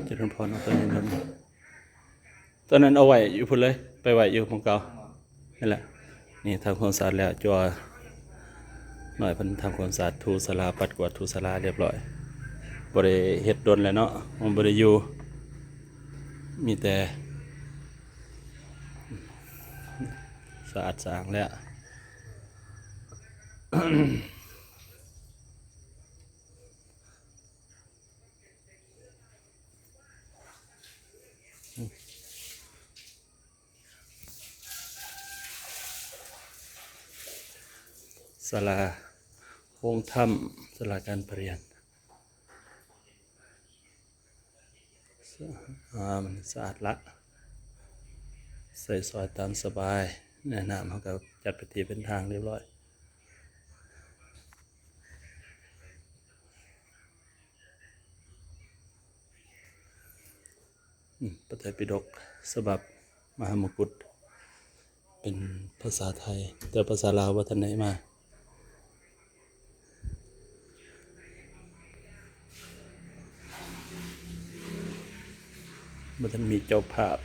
ຈະເລີນພອນ. ເອົາຕົວນີ້ນຳ ຕົວນັ້ນເອົາໄວ້ຢູ່ພຸ້ນເລີຍ ໄປໄວ້ຢູ່ໝ່ອງເກົ່າ. ນີ້ແຫຼະ ນີ້ທຳຄວາມສະອາດແລ້ວ ຈົວນ້ອຍເພິ່ນທຳຄວາມສະອາດ ຖູສາລາ ປັດກວາດຖູສາລາຮຽບຮ້ອຍ. ບໍ່ໄດ້ເຮັດດົນແລ້ວເນາະ ມັນບໍ່ໄດ້ຢູ່ ມີແຕ່ສະອາດສະອ້າງແລ້ວ. ສາລາໂຮງທຳ ສາລາການປະຮຽນ ສະ ອາ ມັນສະອາດລະ ໃຊ້ສອຍຕາມສະບາຍ. ແນະນຳ ເຮົາກໍຈັດເປັນທີ່ເປັນທາງຮຽບຮ້ອຍ. ອືມ ພະໄຕປິດົກສະບັບມະຫາມົງກຸດ ເປັນພາສາໄທ ແຕ່ພາສາລາວບໍ່ທັນໄດ້ມາ. ບໍ່ທັນມີເຈົ້າພາບ.